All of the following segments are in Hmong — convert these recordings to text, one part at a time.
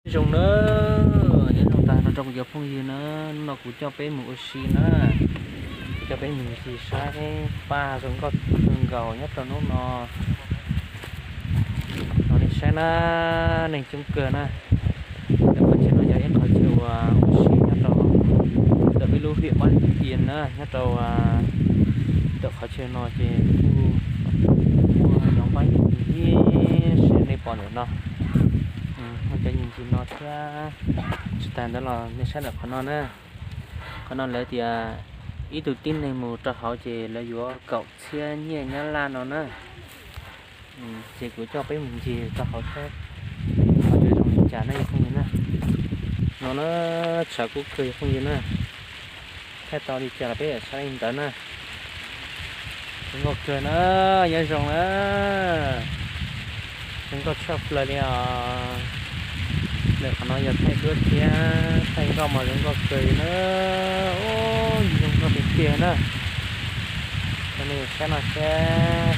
Zoo na, nyob zoo tag no rau kuv cov phooj ywg na, hnub no kuv coj peb mus ua si na, kuv coj peb mus ncig saib paj zoo nkauj kawg nkaus nyob rau hnub no. No nej saib na, neeg coob kawg na. Ntawm qhov chaw no yog ib qhov chaw uas ua si nyob rau ntawm peb lub huyện Bắc Yên na, nyob rau ntawm qhov chaw no ces kuj muaj cov npab ib ib sim nej pom ntawm no. Muaj cov nyiag ntsis no thiab. Tsis tas ntawd los nej saib ntawm qhov no na. Qhov no lawv tias ib tug tib neeg mus rau hauv ces lawv yuav kaum txhiab nyiaj Nyab Laj no na. Ces kuv coj peb mus ncig rau hauv thiab, qhov chaw zoo li cas na cov phooj ywg na. No na, tshav kub kawg cov phooj ywg na. Thaij tau li cas los peb saib li ntawd na. Zoo nkauj kawg na, nyob zoo na. Zoo nkauj tshaj plaws li os. Ntawm qhov no yog thaij duab thiab, thaij nkauj mas zoo nkauj kawg li na. Zoo nkauj tiag tiag na. Cov nej saib no thiab,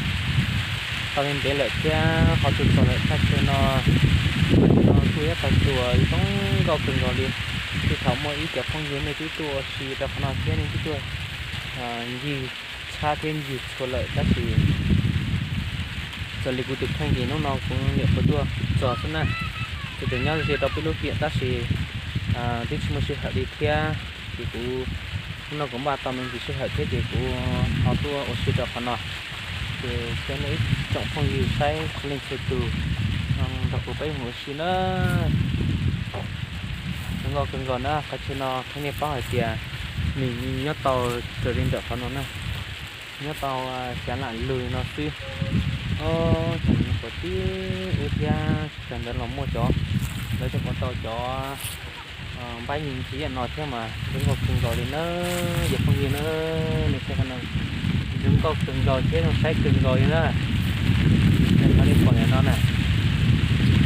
tau li ntev lawm thiab, qhov twg txog lawm thaj chaw no, qhov chaw no kuj ib qhov chaw zoo nkauj kawg nkaus li. Twb thaum muaj ib cov phooj ywg nej twb tuaj ua si rau qhov no thiab, nej twb tuaj ncig tshab thiab ncig txhua lawm tab sis txawm li kuv tus kheej ces hnub no kuv nyuam qhuav tuaj txog xwb na. Ces tseem nyob ze rau peb lub tiam tab sis twb tsis muaj sij hawm li thiab. Ces kuv hnub no kuv npaj tau me ntsis sij hawm thiab ces kuv ho tuaj ua si rau qhov no. Ces coj nej ib tsoom phooj ywg saib txhua leej txhua tus nrog kuv peb mus ua si na. Zoo nkauj kawg nkaus na, qhov chaw no qhia nej paub hais tias nws nyob tau raws li ntawm qhov no na, nyob tau xya lam lug no xwb. Cov no nyuam qhuav tib ub thiab, tsis tas ntawd los muaj cov, lawv twb ua tau cov npab ib ntsis no thiab mas zoo nkauj kawg nkaus li na, cov phooj ywg na. Nej saib qhov no, zoo nkauj kawg nkaus thiab zoo saib kawg nkaus li na. Qhov nej pom ntawm no na,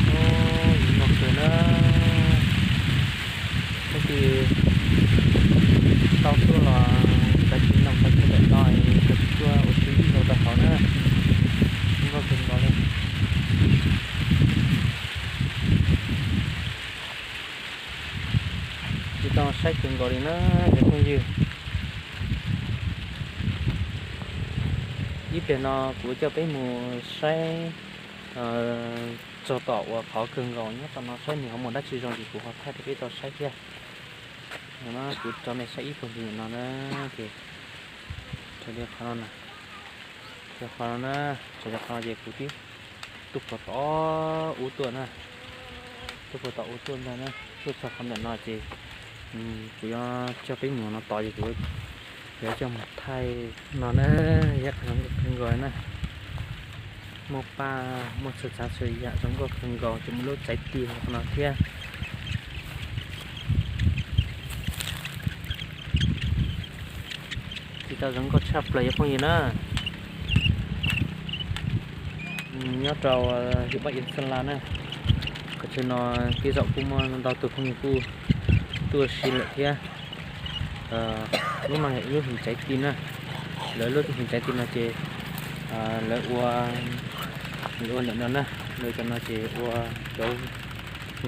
zoo nkauj kawg na. Leej twg tau tuaj los kav tsij nug qhov chaw ntawm no, kav tsij tuaj ua si ib zaug rau hauv na. Zoo nkauj kawg nkaus li. Tsis tau saib kawg nkaus li na cov phooj ywg. Ib pliag no kuv coj peb mus saib txog tom uas qhov kawg nkaus nyob tom no saib nws ho muaj dab tsi zoo ces kuv ho thaij rau peb tau saib thiab. No kuv tso nej saib ib puag ntsis no na, ces raws li qhov no na, raws qhov no na, raws li qhov no ces kuv twb tuaj puag tom ub tuaj na, tuaj puag tom ub tuaj ntag na, tuaj txog qhov ntawm no ces kuv yuav coj peb mus no tod ces kuv yuav coj mus thaij no na, yog qhov zoo nkauj kawg nkaus na. Muaj paj, muaj txhua tsav txhua yam zoo nkauj kawg nkaus, ces muaj lub txaiv ti no thiab. Tsis tau zoo nkauj tshaj plaws cov phooj ywg na. Nyob rau huyện Bắc Yên Sơn La na, qhov chaw no tej zaum kuj muaj ntau tus phooj ywg kuj tuaj ua si lawm thiab. Lub no yog ib lub hwv txaiv ti na, lawv lub hwv txaiv ti no ces lawv ua, lawv ua ntawm no na, lawv cov no ces ua cov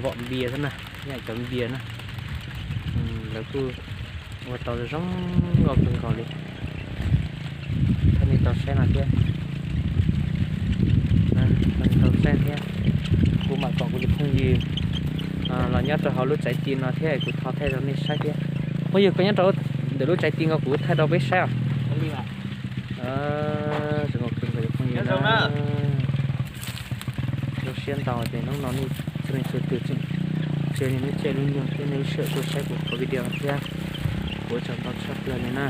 vom npias xwb na, yam cov npias na. Lawv kuj ua tau zoo nkauj kawg nkaus li. Thaij nej tau saib no thiab, tau saib thiab. Kuv mam kom kuv cov phooj ywg los nyob rau hauv lub txaiv ti no thiab kuv tho thaij rau nej saib thiab. Phooj ywg, koj nyob rau ntawm lub txaiv ti no kuv thaij rau peb saib os. Zoo nkauj kawg nkaus cov phooj ywg na. Zoo siab ntau tias hnub no nej txhua leej txhua tus tseem tso nej lub caij lub nyoog thiab nej ib sij hawm tuaj saib kuv qhov video thiab. Kuv ua tsaug ntau tshaj plaws li na.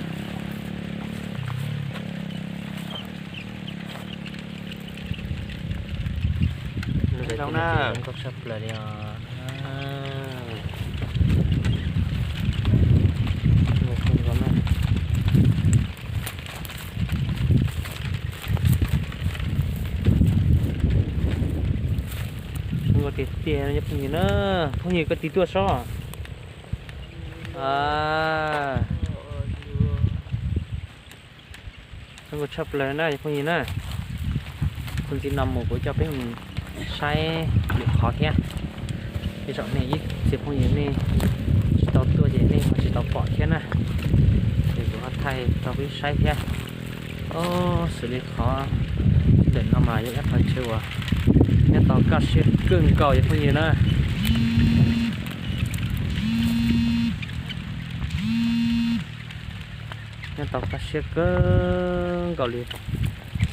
Zoo nkauj tshaj plaws li os. Zoo nkauj na. Zoo nkauj tiag tiag cov phooj ywg na. Phooj ywg, koj tig tuaj sob. Zoo nkauj tshaj plaws na cov phooj ywg na. Txuas ntxiv no mus kuv coj peb mus saib lwm qhov thiab. Tsaum nej ib txhia phooj ywg nej tsis tau tuaj ces nej ho tsis tau pom thiab na, ces kuv ho thaij rau peb saib thiab. Os, xws li qhov ntawm no mas yog ib qhov chaw uas nyob tau kaj siab kawg nkaus yog phooj ywg na. Nyob tau kaj siab kawg nkaus li.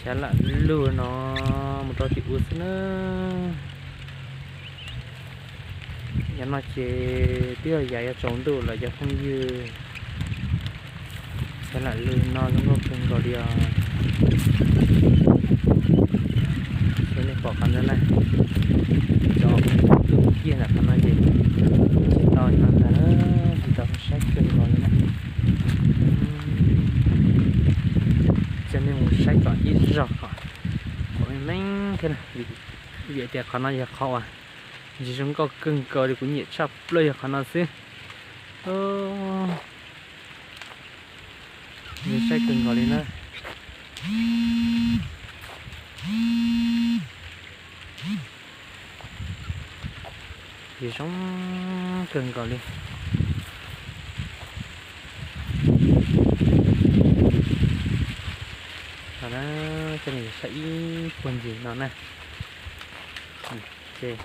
Xyov lam lug no mus rau tim ub xwb na. Yog no ces twb yog yav yuav tsaus ntuj lawm cov phooj ywg. Xyov lam lug no zoo nkauj kawg nkaus li os. Xyov nej pom qhov ntawd na, cov tus kiag ntawm qhov no ces tsis tau no ntag, tsis tau saib kawg nkaus li na. Coj nej mus saib kom ib zaug kom meej meej thiab na, vim tias qhov no yog qhov uas ntsis zoo nkauj kawg nkaus li, kuv nyiam tshaj plaws yog qhov no xwb. Saib kawg nkaus li na. Ntsis zoo kawg nkaus li. Coj nej saib ib puag ntsis no na. Ces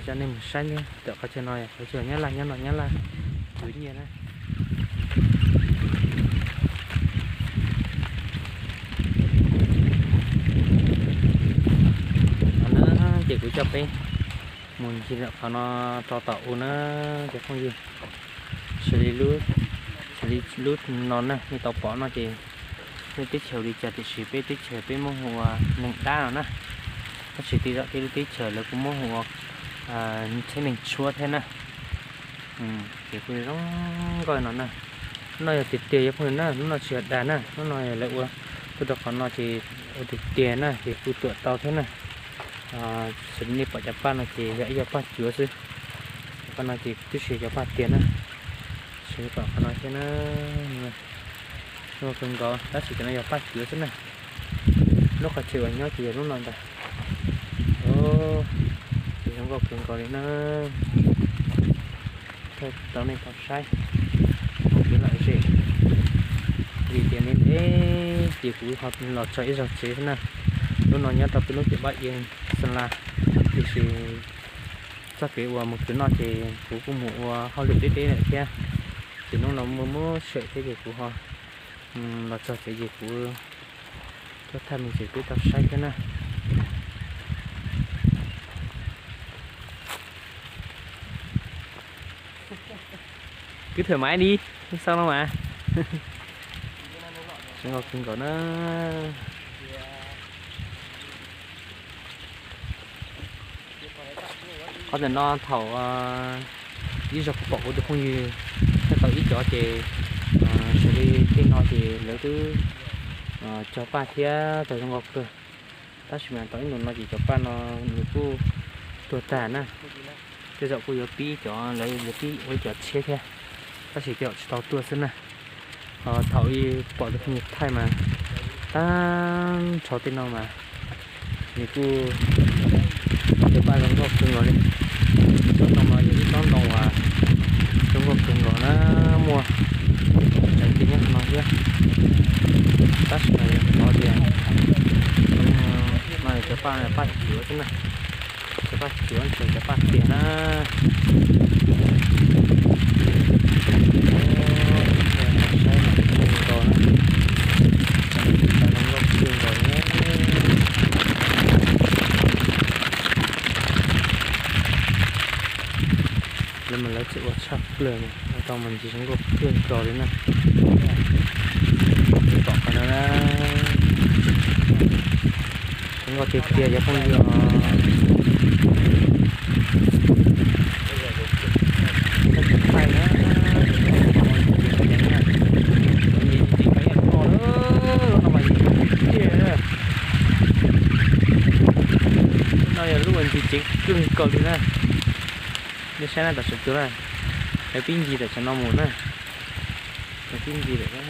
coj nej mus saib ntawm qhov chaw no, qhov chaw Nyab Laj nyob no, Nyab Laj yuav nyiaj na. Ces kuv coj peb mus ncig ntawm qhov no rau tom u na, cov phooj ywg. Xws li lub, xws li lub no na, nej tau pom no ces lub teb chaws li cas tiam sis peb teb chaws peb muab hu ua Neeg Dab no na. Tab sis tej zaum tej lub teb chaws lawv kuj muab hu ua Tsheb Neeg Tshuab thiab na. Ces kuj zoo nkauj no na. Lub no yog tiag tiag yog phooj ywg na, lub no tsis yog dag na, lub no yog lawv ua tuaj rau qhov no ces ua tiag tiag na ces kuj tuam tau thiab na. Xws li nej pom cov paj no ces yog ib co paj cuav xwb. Cov paj no ces twb tsis yog cov paj tiag na. Xws li pom qhov no thiab na, zoo nkauj kawg nkaus tab sis cov no yog paj cuav xwb na. Lub qhov chaw uas nyob ces yog lub no ntag. Ces zoo nkauj kawg nkaus li na. Thaij rau nej tau saib mus kev lom zem. Vim tias ntev ntev ces kuv ho los txog ib zaug tsev xwb na. Lub no nyob rau peb lub tiam Pab Iab Xeem Las, tiam sis txoj kev uas mus khwv noj ces kuv kuj mus ua hauj lwm deb deb lawm thiab. Ces hnub no muaj muab sawm thiab ces kuv ho los txog tsev ces kuv tuaj thaij me ntsis peb tau saib thiab na. Cứ thoải mái đi, không sao đâu mà. Zoo nkauj kawg nkaus na. Qhov ntawm no thaum ib zaug kuv pom kuv tus phooj ywg thaij tau ib cov ces xws li tej no ces lawv twb cog paj thiab tau zoo nkauj kawg. Tab sis mas tau ib ntus no ces cov paj no nws kuj tuag tag na. Tej zaum kuj yuav pib cov, lawv yuav pib ua ib cov tshiab thiab, tab sis tej zaum tsis tau tuaj xwb na. Ho thaum ib pom tus phooj ywg thaij mas tag nrho tej no mas nws kuj cov paj zoo nkauj kawg nkaus li. Tsob ntoo no yog ib tsob ntoo uas zoo nkauj kawg nkaus na, muaj tsev nyob no thiab. Tab sis mas yog qhov tias no yog cov paj, paj cuav xwb na. Cov paj cuav tsis yog cov paj tiag na. Saib mas zoo nkauj na. Zoo nkauj kawg nkaus na. Lawv mas lawv tseem ua tshaj plaws, ua tau mas ntsis zoo nkauj kawg nkaus li na. Pom qhov no na, zoo nkauj tiag tiag cov phooj ywg. Thaij na, ntsis ceev no mas tiag. No yog lub uas ntsis ceev kawg nkaus li na. Nej saib na, tam sim no na, lawv pib ncig tam sim no mus na. Lawv pib ncig lawm.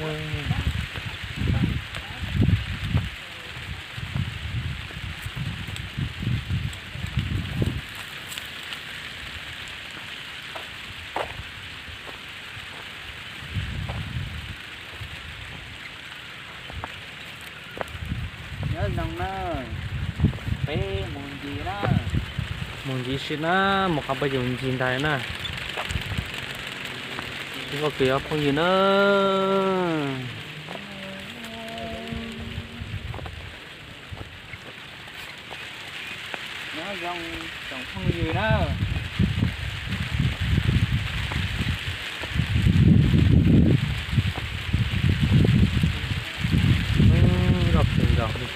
Mus ncig si na, mus qhov peb yus ncig ntag na. Nkauj kawg yog phooj ywg na. Nyob zoo tsoom phooj ywg na. Nkauj kawg nkaus li.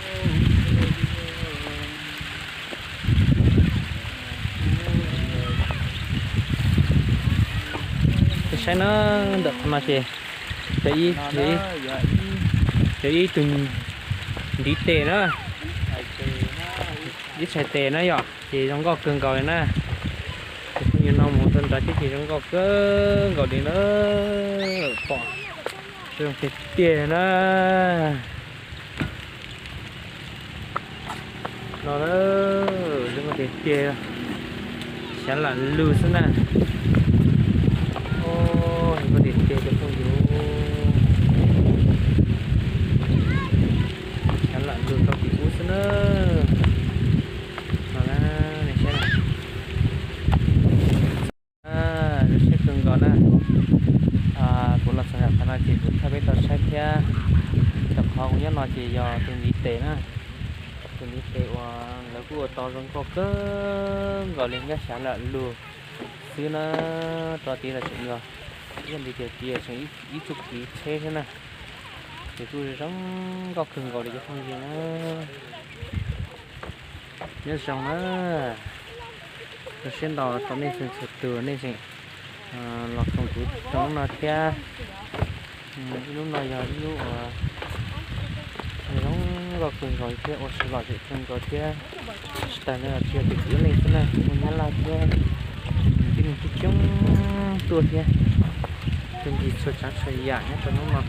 Saib na, ntawm qhov no ces yog ib, yog ib tug ntiv tes na, ib txhais tes na yom, ces zoo nkauj kawg nkaus li na. Ces phooj ywg no mus rau nrad thiab ces zoo nkauj kawg nkaus li na, pom zoo tiag tiag na. No na, zoo tiag tiag, xyav lam lug xwb na. Zoo tiag tiag cov phooj ywg, xyav lam lug rau tim ub xwb na. No na, nej saib na. Zoo siab kawg nkaus na. Kuv los txog nram qhov no ces kuv thaij peb tau saib thiab. Rau qhov kuv nyob no ces yog tus ntiv tes na, tus ntiv tes uas lawv kuj ua tau zoo nkauj kawg nkaus li, nyob xyav lam lug xwb na. Rau tid los tseem yog ib yam li tias tseem ib txuj kev tsheb xwb na, ces kuj zoo nkauj kawg nkaus li cov phooj ywg na. Nyob zoo na, zoo siab ntau rau nej txhua tus nej tseem los koom kuv rau hnub no thiab. Ib hnub no yog ib hnub uas zoo nkauj kawg nkaus thiab ua si lom zem kawg nkaus thiab. Tsis tas li no tsis yog tias kuv ib leeg xwb na, kuv muaj nyab laj thiab, tib neeg coob coob tuaj thiab, tuaj ncig txhua tsav txhua yam nyob rau hnub no.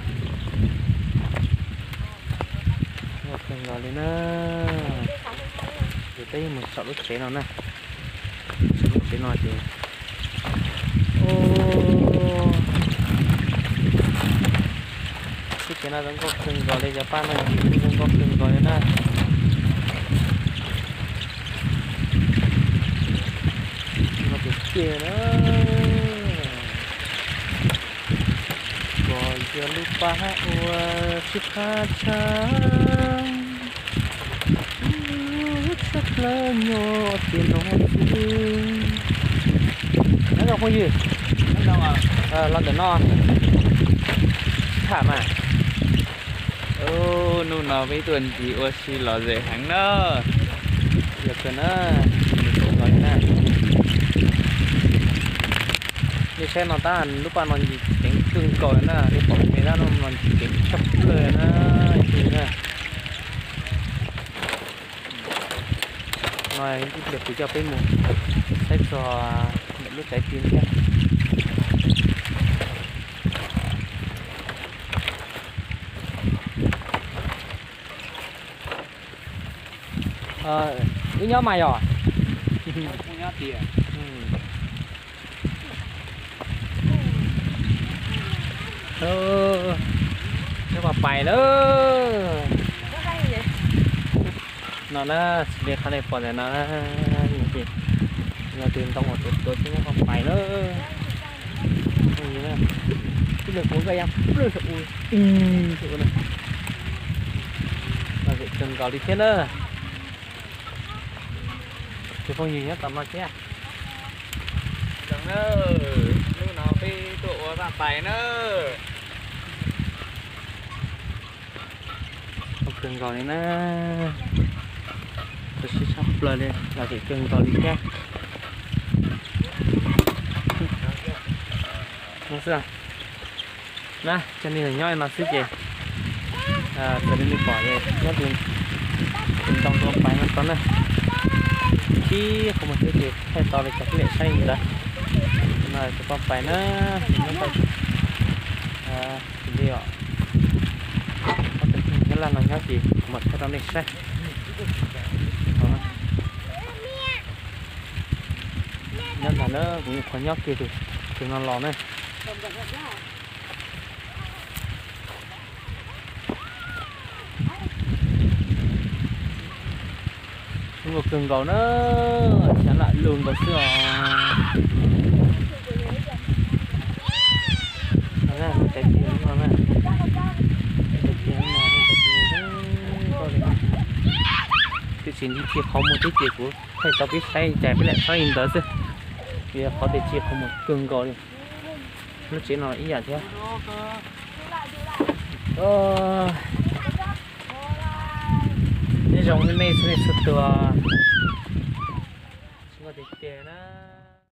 Zoo kawg nkaus li na. Ces peb mus saum lub tsev no na. Saum lub tsev no ces, lub tsev no zoo nkauj kawg nkaus li, cov paj no ces kuj zoo nkauj kawg nkaus li na. No tiag tiag na. Koj yog lub paj uas sib qab tshaj, lub tshaj plaws nyob tim no xwb. Nyob zoo phooj ywg, los ntawm no tham mas. Hnub no peb tuaj ncig ua si lom zem heev na. Yog kawg na, na. Nej saib no tab, lub paj no ncig ceev kawg nkaus na, nej pom me tab no ncig ceev tshaj plaws na, ib tug na. No ib pliag kuv coj peb mus saib txog ntawm lub tsav ci thiab. Wb nyob mas yom. Nyob pais pais lawm. No na, xws li qhov nej pom ntawm no, yog tus ntoo uas tuav tuav xwb nyob pais pais lawm. Ib pliag kuv nkag ya plaws saum u, saum u na. Lom zem kawg nkaus li thiab na. Tus phooj ywg nyob tom no thiab. Zoo na, hnub no peb tuaj ua vaj pais na. Zoo kawg nkaus li na. Tus sib tshaj plaws li, lom zem kawg nkaus li thiab. No xwb. Na, cov nej nyob no xwb ces, raws li nej pom nyob tus ntoo tuav pais no tod na. Tib qhov muag xwb ces thaij tau li cov peb saib li ntawd. No tus paj pais na, nyob tau li os. Ob tug nyab laj no nyob ces kuv mam thaij rau nej saib. Nyob ntag na, kuv nyuam qhuav nyob kiag tus no los na. Muaj kawg nkaus na, xyov lam lug nkaus xwb os. Twb tsis nti tsis qhov muag thiab ces kuv thaij tau peb saib cas peb lam saib li ntawd xwb. Vim qhov tias tsis qhov muag kawg nkaus li. Lub tsev no ib yam thiab. Nyob zoo nej txhua leej txhua tus. Tsis muaj tiag tiag na.